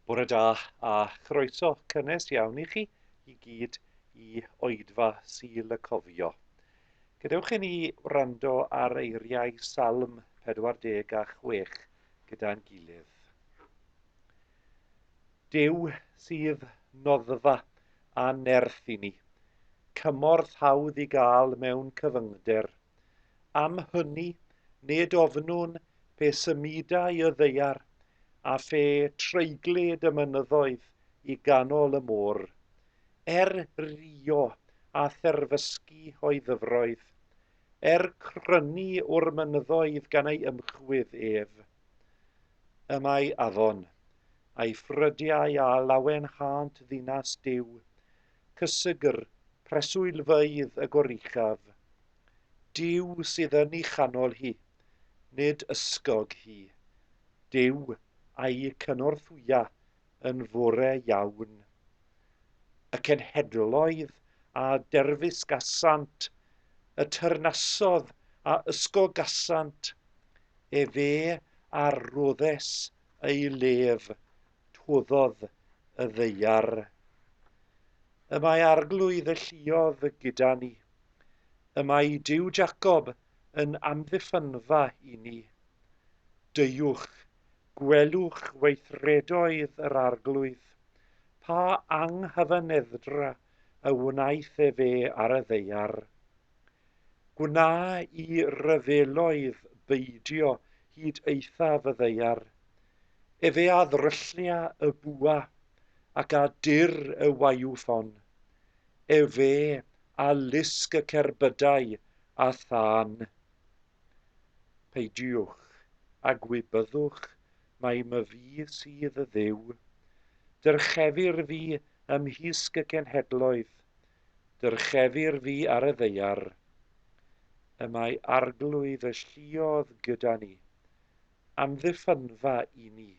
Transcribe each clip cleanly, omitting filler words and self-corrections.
Bore da a chroeso cynnes iawn i chi i gyd i oedfa Sul y Cofio. Gadewch i ni wrando ar eiriau Salm 46 gyda'n gilydd. Duw sydd noddfa a nerth i ni, cymorth hawdd i gael mewn cyfyngder. Am hynny, nid ofnwn pe symudai y ddaear, a phe treiglid y mynyddoedd i ganol y môr, er rio a therfysgu o'i ddyfroedd, er crynu o'r mynyddoedd gan ei ymchwydd ef. Y mae afon, a'i ffrydiau a lawenhânt ddinas Duw, cysegr preswylfeydd y Goruchaf. Duw sydd yn ei chanol hi, nid ysgog hi. Duw a'i cynorthwya yn fore iawn. Y cenhedloedd a derfysgasant, y teyrnasodd a ysgogasant, efe a roddes ei lef, toddodd y ddaear. Y mae Arglwydd y lluodd gyda ni. Y mae Duw Jacob yn amddiffynfa i ni. Deuwch, gwelwch weithredoedd yr Arglwydd, pa anghyfaneddra y wnaeth efe ar y ddaear. Gwna i ryfeloedd beidio hyd eithaf y ddaear. Efe a ddryllia y bwa, ac a dyr y waywffon. Efe a lusg y cerbydau a thân. Peidiwch a gwybyddwch mai myfi sydd y Dduw. Dyrchefir fi ymhysg y cenhedloedd, Dyrchefir fi ar y ddaear. Y mae Arglwydd y lluodd gyda ni. Amddiffynfa i ni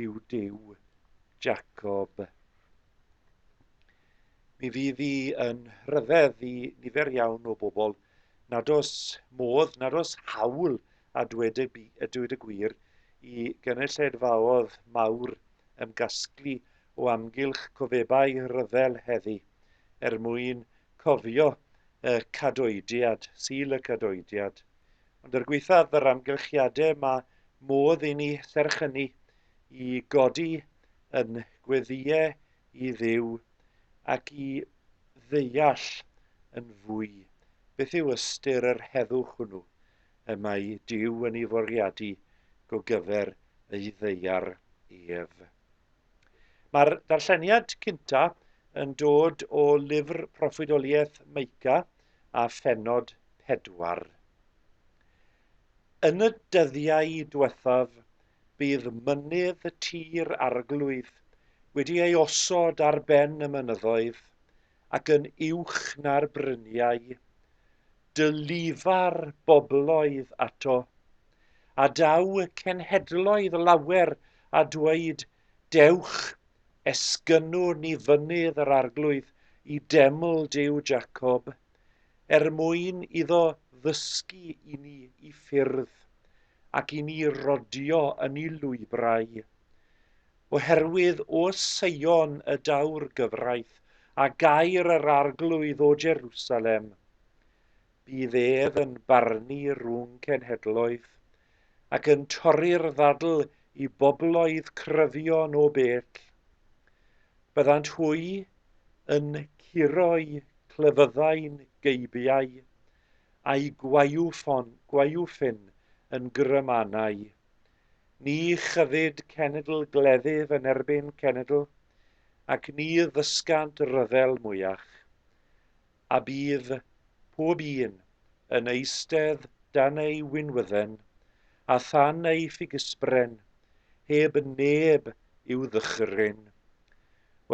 yw Duw Jacob. Mi fydd hi yn rhyfedd i nifer iawn o bobl nad oes modd, nad oes hawl a dweud y, a dweud y gwir i gynulleidfaoedd mawr ymgasglu o amgylch cofebau rhyfel heddi er mwyn cofio y cadoediad, Sul y Cadoediad. Ond er gwaethaf yr amgylchiadau mae modd i ni serch hynny i godi yn gweddïau i Dduw ac i ddeall yn fwy beth yw ystyr yr heddwch hwnnw y mae Duw yn ei fwriadu gogyfer ei ddaear ef. Mae'r darlleniad cynta yn dod o lyfr proffwydoliaeth Meica a phennod 4. Yn y dyddiau diwethaf bydd mynydd y tir arglwydd wedi ei osod ar ben y mynyddoedd ac yn uwch na'r bryniau. Dylifa'r bobloedd ato, a daw cenhedloedd lawer a dweud, Dewch, esgynnwn i fynydd yr Arglwydd i deml Duw Jacob, er mwyn iddo ddysgu i ni i ffyrdd, ac i ni rodio yn ei lwybrau. Oherwydd o Seion y daw'r gyfraith, a gair yr Arglwydd o Jerusalem. Bydd ef yn barnu rhwng cenhedloedd, ac yn torri'r ddadl i bobloedd cryfion o bell. Byddant hwy yn curo'u clefyddau'n geibiau, a'u gwaywffon, gwaywffyn yn grymanau. Ni chyfyd cenedl gleddyf yn erbyn cenedl, ac ni ddysgant ryfel mwyach. A bydd pob un yn eistedd dan ei winwydden a than ei ffigysbren, heb neb i'w ddychryn.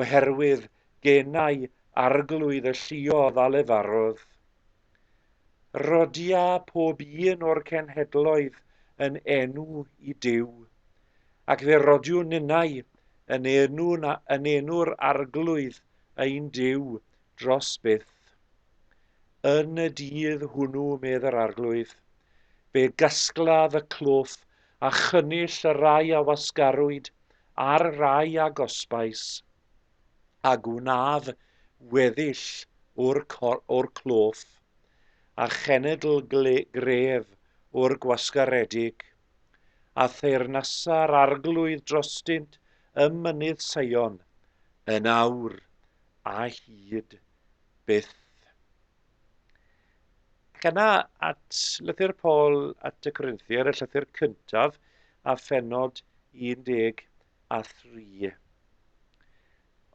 Oherwydd genau Arglwydd y lluodd a lefarodd. Rhodia pob un o'r cenhedloedd yn enw i Duw, ac fe rodiwn ninnau yn enw, yn enw'r Arglwydd ein Duw dros byth. Yn y dydd hwnnw, medd yr Arglwydd, fe gasglaf y cloff a chynnull y rhai a wasgarwyd a'r rai a gosbais, a gwnaf weddill o'r, or cloff, a chenedl gref o'r gwasgaredig, a theyrnasa'r arglwydd drostynt ym mynydd Seion, yn awr a hyd byth. Ac yna at lythyr Paul at y Corinthiaid, y llythyr cyntaf, a phenod 13.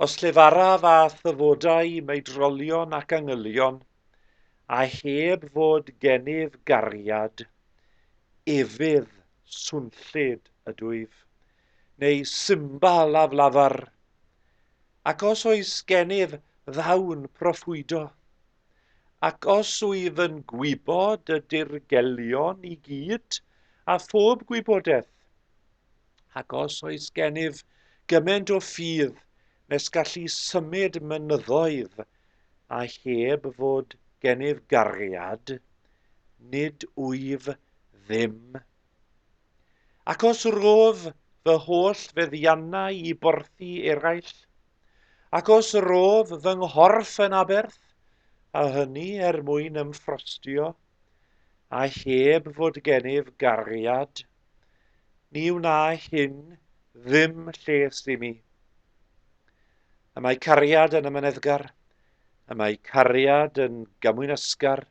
Os llefaraf â thyfodau meidrolion ac angylion, a heb fod gennyf gariad, efydd swnllyd ydwyf, neu symbal aflafar. Ac os oes gennyf ddawn proffwydo, ac os wyf yn gwybod y dirgelion i gyd, a phob gwybodaeth, Ac os oes gennyf gymaint o ffydd nes gallu symud mynyddoedd a heb fod gennyf gariad, nid wyf ddim. Ac os rof fy holl feddiannau i borthi eraill, ac os rof fy nghorff yn aberth, a hynny er mwyn ymffrostio, a heb fod gennyf gariad, Ni wna hyn ddim lles i mi. Y mae cariad yn amyneddgar, y mae cariad yn gymwynasgar.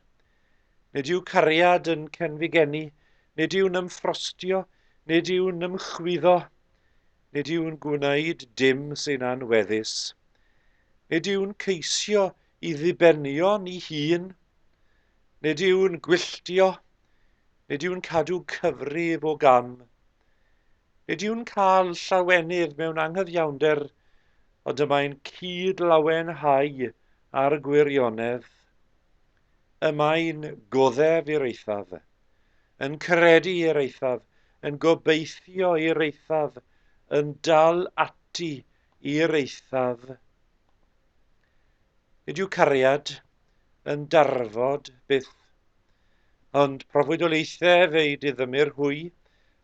Nid yw cariad yn cenfigennu, nid yw'n ymffrostio, nid yw'n ymchwyddo, nid yw'n gwneud dim sy'n anweddus. Nid yw'n ceisio i ddibenion i hun, nid yw'n gwylltio, Nid yw'n cadw cyfrif o gam. Nid yw'n cael llawenydd mewn anghyfiawnder, ond y mae'n cyd-lawenhau â'r gwirionedd. Y mae'n goddef i'r eithaf, yn credu i'r eithaf, yn gobeithio i'r eithaf, yn dal ati i'r eithaf. Nid yw cariad yn darfod byth. Ond proffwydoliaethau fe'i diddymir hwy,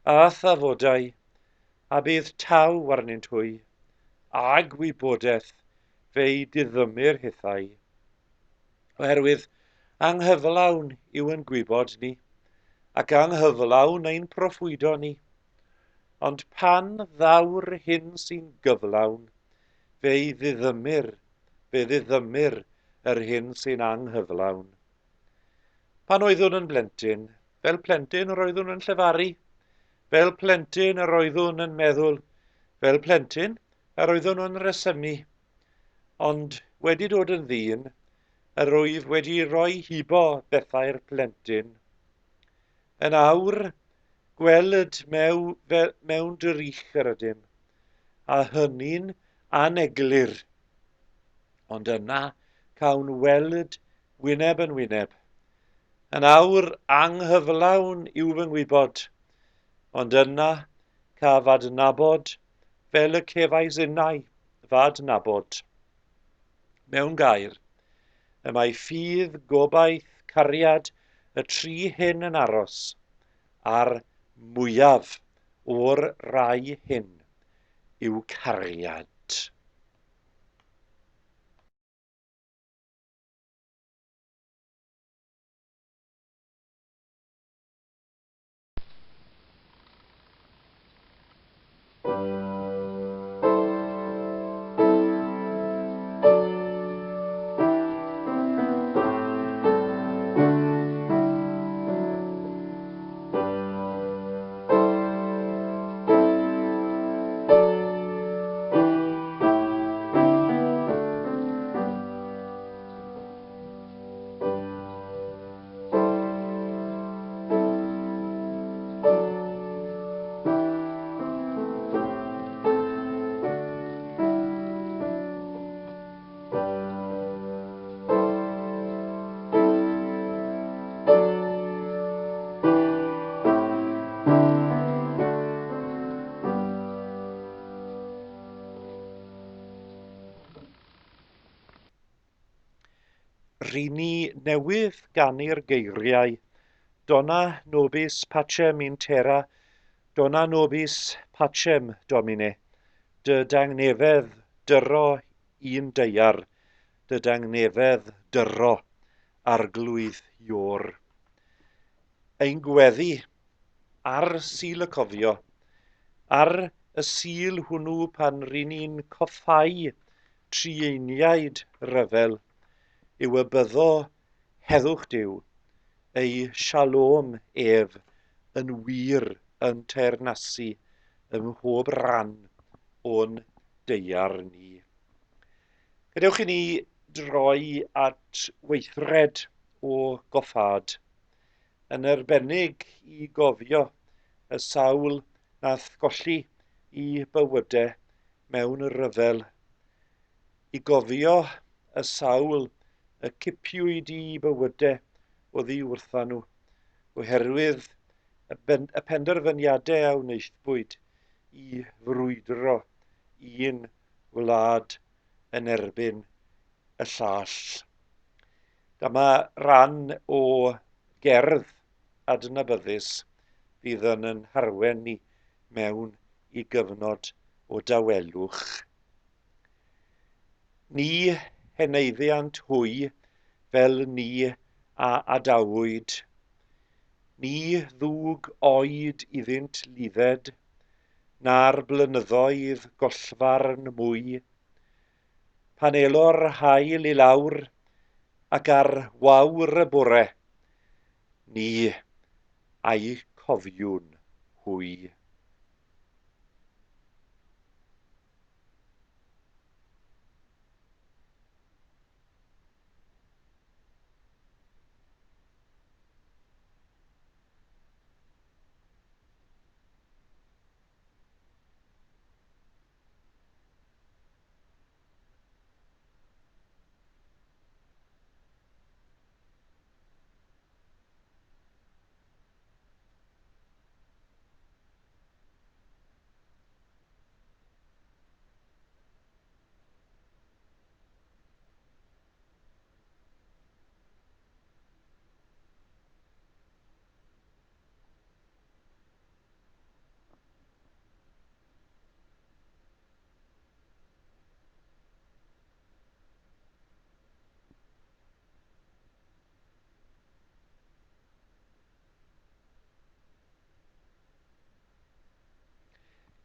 a thafodau, a bydd taw arnynt hwy, a gwybodaeth fe'i diddymir hithau. Oherwydd anghyflawn yw yn gwybod ni, ac anghyflawn ein proffwydo ni. Ond pan ddaw'r hyn sy'n gyflawn, fe'i ddiddymir fe ddiddymir yr hyn sy'n anghyflawn. Pan oeddwn yn blentyn, fel plentyn yr oeddwn yn llefaru, fel plentyn yr oeddwn yn meddwl, fel plentyn yr oeddwn yn rhesymu. Ond wedi dod yn ddyn, yr wyf wedi rhoi hibo bethau'r plentyn. Yn awr, gweled mew, fe, mewn drych yr ydym, a hynny'n aneglur. Ond yna cawn weld wyneb yn wyneb. Yn awr anghyflawn yw fy ngwybod, ond yna caf adnabod fel y cefais innau f'adnabod. Mewn gair, y mae ffydd, gobaith, cariad, y tri hyn yn aros, a'r mwyaf o'r rai hyn yw cariad. Ry'n ni newydd ganu'r geiriau Dona nobis pacem in terra, dona nobis pacem, Domine. Dy dangnefedd dyro un daear, dy dangnefedd dyro, Arglwydd Iôr. Ein gweddi ar Sul y Cofio, ar y Sul hwnnw pan ry'n ni'n coffáu trueiniaid rhyfel, yw y byddo heddwch Duw, ei shalom ef, yn wir yn teyrnasu ym mhob rhan o'n daear ni. Gadewch i ni droi at weithred o goffâd, yn arbennig i gofio y sawl nath golli i bywyde mewn rhyfel, i gofio y sawl y cipiwyd i bywyde oddi wrtha nhw, oherwydd y, ben, y penderfyniadau a wnaethpwyd i frwydro un wlad yn erbyn y llall. Dyma ran o gerdd adnabyddus fydd yn yn harwen ni mewn i gyfnod o dawelwch. Ni heneiddiant hwy fel ni a adawyd. Ni ddwg oed iddynt ludded, na'r blynyddoedd gollfarn mwy. Pan elo'r haul i lawr ac ar wawr y bore, ni a'u cofiwn hwy.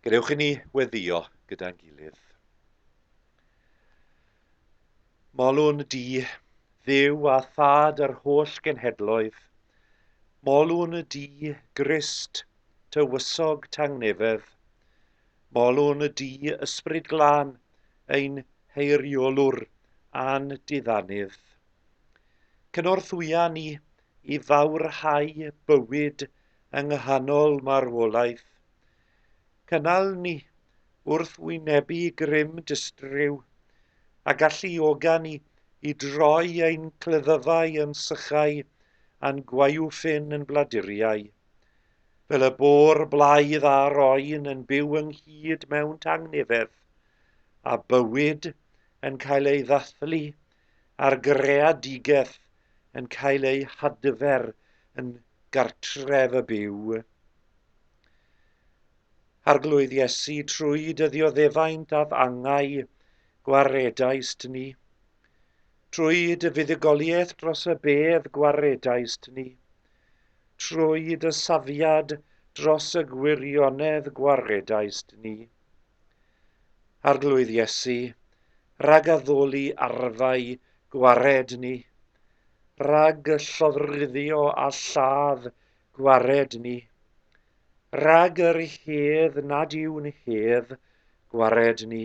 Gadewch i ni weddio gyda'n gilydd. Molwn di, Dduw a Thad yr holl genhedloedd, molwn di, Grist, tywysog tangnefedd, molwn di, Ysbryd Glân, ein heiriolwr a'n diddanydd. Cynorthwya ni i fawrhau bywyd yng nghanol marwolaeth. Cynnal ni wrth wynebu grym distryw, a galluoga ni i droi ein cleddyfau yn sychau a'n gwaywffyn yn bladuriau, fel y bo'r blaidd a'r oen yn byw ynghyd mewn tangnefedd, a bywyd yn cael ei ddathlu a'r greadigaeth yn cael ei hadfer yn gartref y byw. Arglwydd Iesu, trwy dy ddioddefaint a'th angau, gwaredaist ni. Trwy dy fuddugoliaeth dros y bedd, gwaredaist ni. Trwy dy safiad dros y gwirionedd, gwaredaist ni. Arglwydd Iesu, rhag addoli arfau, gwared ni. Rhag llofruddio a lladd, gwared ni. Rhag yr hedd nad yw'n hedd, gwared ni.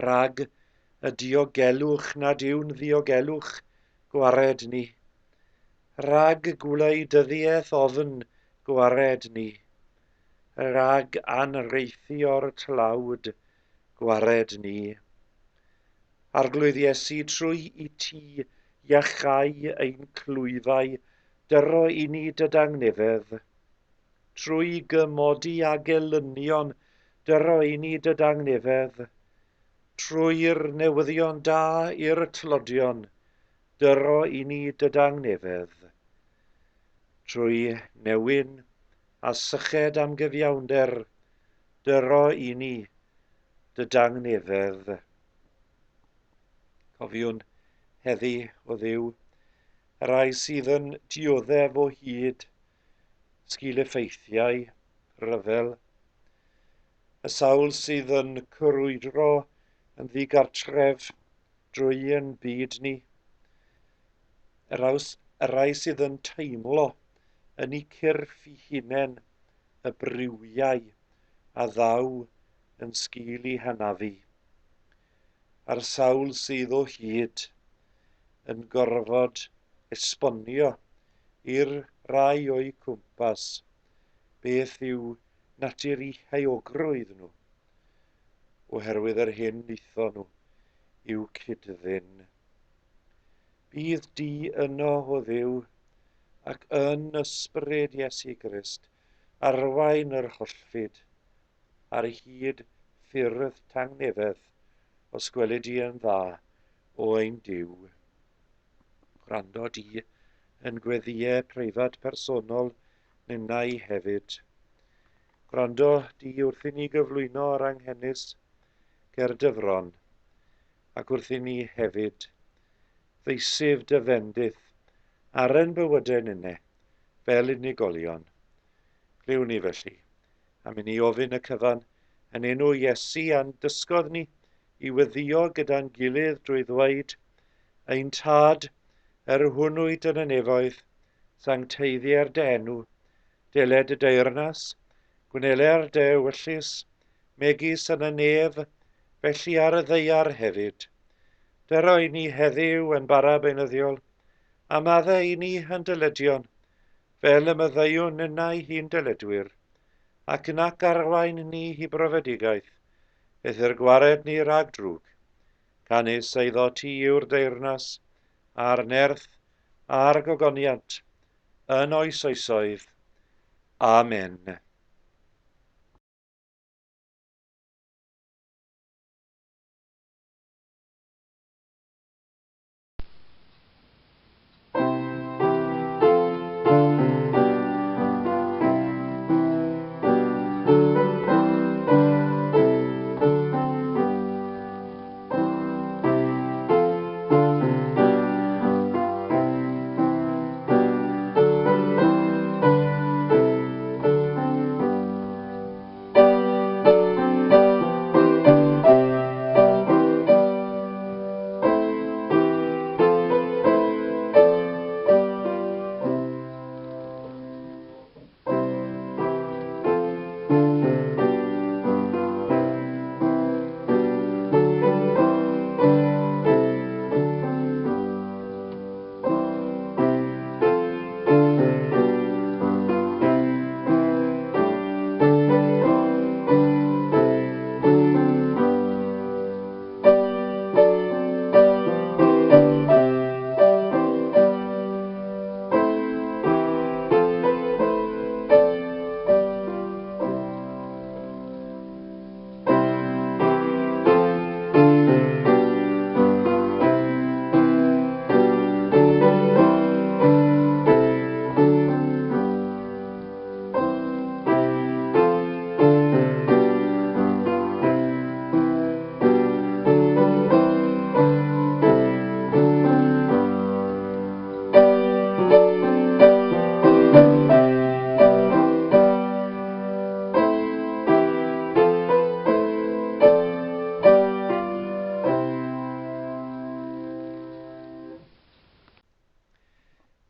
Rhag y diogelwch nad yw'n ddiogelwch, gwared ni. Rhag gwleidyddiaeth ofn, gwared ni. Rhag anrheithio'r tlawd, gwared ni. Arglwydd Iesu, trwy i ti iachau ein clwyfau, dyro i ni dy dangnefedd. Trwy gymodi â gelynion, dyro i ni dy dangnefedd. Trwy'r newyddion da i'r tlodion, dyro i ni dy dangnefedd. Trwy newyn a syched am gyfiawnder, dyro i ni dy dangnefedd. Cofiwn heddi, o Dduw, y rhai sydd yn dioddef o hyd sgil effeithiau rhyfel, y sawl sydd yn crwydro yn ddigartref drwy ein byd ni, y rhai sydd yn teimlo yn eu cyrff eu hunain y briwiau a ddaw yn sgil eu hanafu, a'r sawl sydd o hyd yn gorfod esbonio i'r rhai o'u cwmpas beth yw natur eu heuogrwydd nhw, oherwydd yr hyn wnaethon nhw i'w cyd-ddyn. Bydd di yno, o Dduw, ac yn ysbryd Iesu Grist, arwain yr hollfyd ar hyd ffyrdd tangnefedd, os gweli di yn dda, o ein Duw. Gwrando di yn gweddïau preifat personol ninnau hefyd. Gwrando di wrth i ni gyflwyno yr anghenus ger dy fron, ac wrth i ni hefyd ddeisyf dy fendith ar ein bywydau ninne fel unigolion. Clywn ni felly, am i ni ofyn y cyfan yn enw Iesu a'n dysgodd ni i weddïo gyda'n gilydd drwy ddweud, Ein Tad, yr hwn wyt yn y nefoedd, sancteiddier dy enw, deled dy deyrnas, gwneler dy ewyllys, megis yn y nef, felly ar y ddaear hefyd. Dyro i ni heddiw yn bara beunyddiol, a madde i ni yn dyledion, fel y maddeuwn ninnau hi'n dyledwyr, ac nac arwain ni i brofedigaeth, eithr gwared ni rhag drwg. Canys eiddo ti yw'r deyrnas, a'r nerth, a'r gogoniant, yn oes oesoedd. Amen.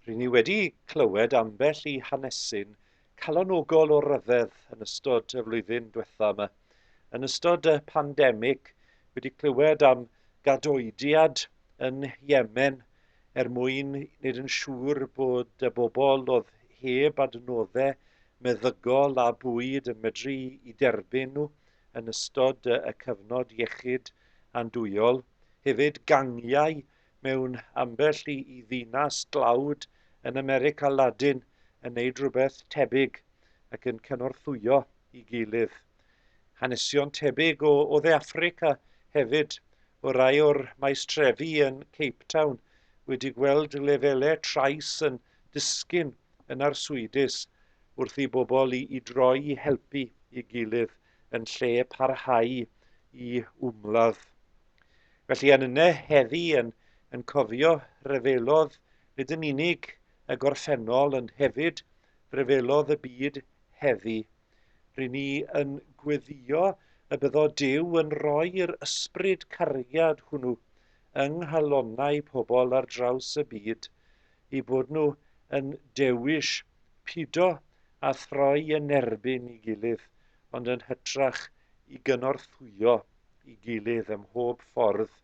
Ry'n ni wedi clywed ambell i hanesyn calonogol o ryfedd yn ystod y flwyddyn diwetha yma. Yn ystod y pandemig, wedi clywed am gadoediad yn Yemen er mwyn wneud yn siŵr bod y bobl oedd heb adnoddau meddygol a bwyd yn medru i derbyn nhw yn ystod y cyfnod iechyd andwyol. Hefyd gangiau mewn ambell i ddinas dlawd yn America Ladin yn wneud rhywbeth tebyg ac yn cynorthwyo i gilydd. Hanesion tebyg o, o Dde Affrica hefyd, o rai o'r maestrefi yn Cape Town wedi gweld lefelau trais yn disgyn yn arswydus wrth i bobl i, i droi i helpu i gilydd yn lle parhau i wmladd. Felly yn yna heddi yn, yn cofio rhyfelodd nid yn unig y gorffennol ond hefyd ryfelodd y byd heddi. Ry'n ni yn gweddio y byddo Duw yn rhoi'r ysbryd cariad hwnnw yng nghalonnau pobl ar draws y byd i bod nhw yn dewis pido a throi yn erbyn i gilydd ond yn hytrach i gynorthwyo i gilydd ym mhob ffordd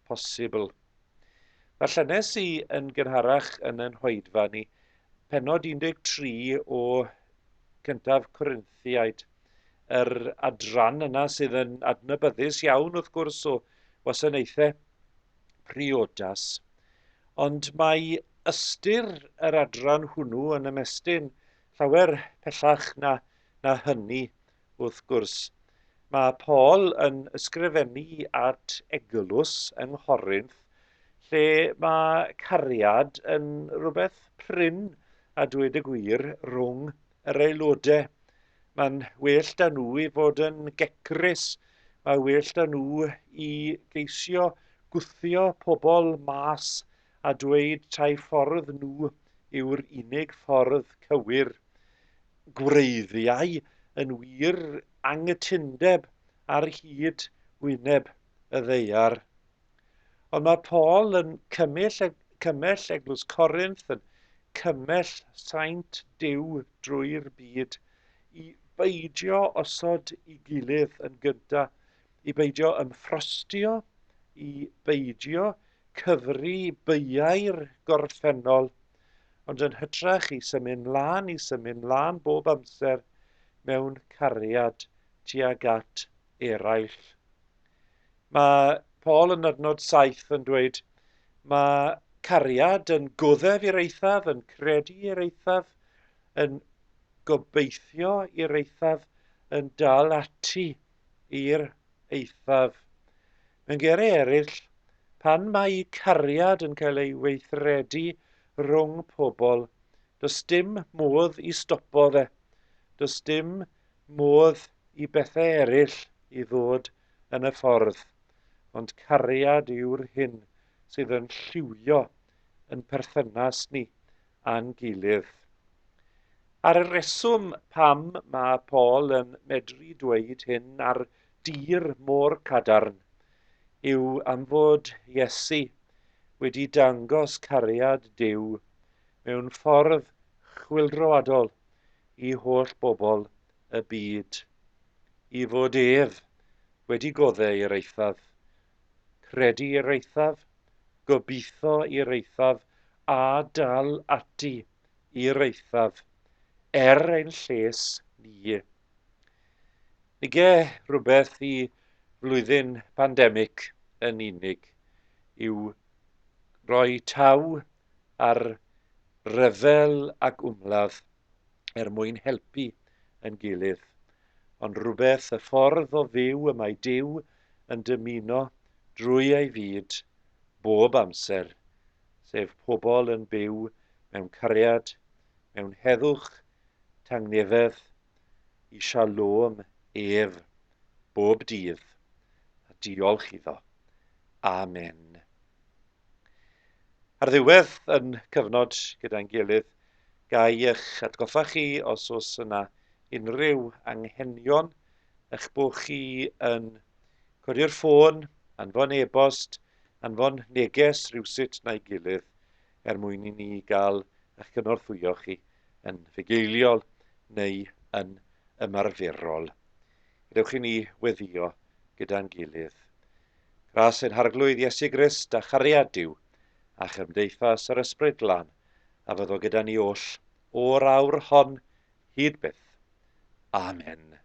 posibl. Ddarllenes i yn gynharach yn yn hoedfa ni, pennod 13 o Cyntaf Corinthiaid, yr adran yna sydd yn adnabyddus iawn wrth gwrs o wasanaethau priodas. Ond mae ystyr yr adran hwnnw yn ymestyn llawer pellach na, na hynny wrth gwrs. Mae Paul yn ysgrifennu at eglwys yng Nghorinth lle mae cariad yn rhywbeth prin a dweud y gwir rhwng yr aelodau. Mae'n well da nhw i fod yn gecrus, mae well da nhw i geisio gwthio pobl mas a dweud tai ffordd nhw yw'r unig ffordd cywir. Gwreiddiau yn wir anghytundeb ar hyd wyneb y ddaear. Ond mae Paul yn cymell, cymell Eglwys Corinth, yn cymell saint Duw drwy'r byd i beidio osod i gilydd yn gynta, i beidio ymffrostio, i beidio cyfri beiau'r gorffennol, ond yn hytrach i symud mlaen, i symud mlaen bob amser mewn cariad tuag at eraill. Mae Paul yn adnod 7 yn dweud, mae cariad yn goddef i'r eithaf, yn credu i'r eithaf, yn gobeithio i'r eithaf, yn dal ati i'r eithaf. Mewn geiriau eraill, pan mae cariad yn cael ei weithredu rhwng pobl, does dim modd i stopo fe. Does dim modd i bethau eraill i ddod yn y ffordd. Ond cariad yw'r hyn sydd yn lliwio yn perthynas ni â'n gilydd. A'r reswm pam mae Paul yn medru dweud hyn ar dir mor cadarn yw am fod Iesu wedi dangos cariad Duw mewn ffordd chwyldroadol i holl bobl y byd, i fod ef wedi goddef i'r eithaf, credu i'r eithaf, gobeithio i'r eithaf a dal ati i'r eithaf, er ein lles ni. Nige rhywbeth i flwyddyn pandemig yn unig yw rhoi taw ar ryfel ac wmladd er mwyn helpu yn gilydd, ond rhywbeth y ffordd o fyw y mae Duw yn dymuno drwy ei fyd bob amser, sef pobl yn byw mewn cariad, mewn heddwch, tangnefedd, i shalom ef bob dydd, a diolch iddo. Amen. Ar ddiwedd yn cyfnod gyda'n gilydd, gai eich atgoffa chi os oes yna unrhyw anghenion eich bod chi yn codi'r ffôn, anfon e-bost, anfon neges rhywsut na'i gilydd er mwyn i ni gael eich cynorthwyo chi yn fugeiliol neu yn ymarferol. Gadewch i ni weddio gyda'n gilydd. Gras ein Harglwydd Iesu Grist a chariad Duw a chymdeithas yr Ysbryd Glân a fyddo gyda ni oll o'r awr hon hyd byth. Amen.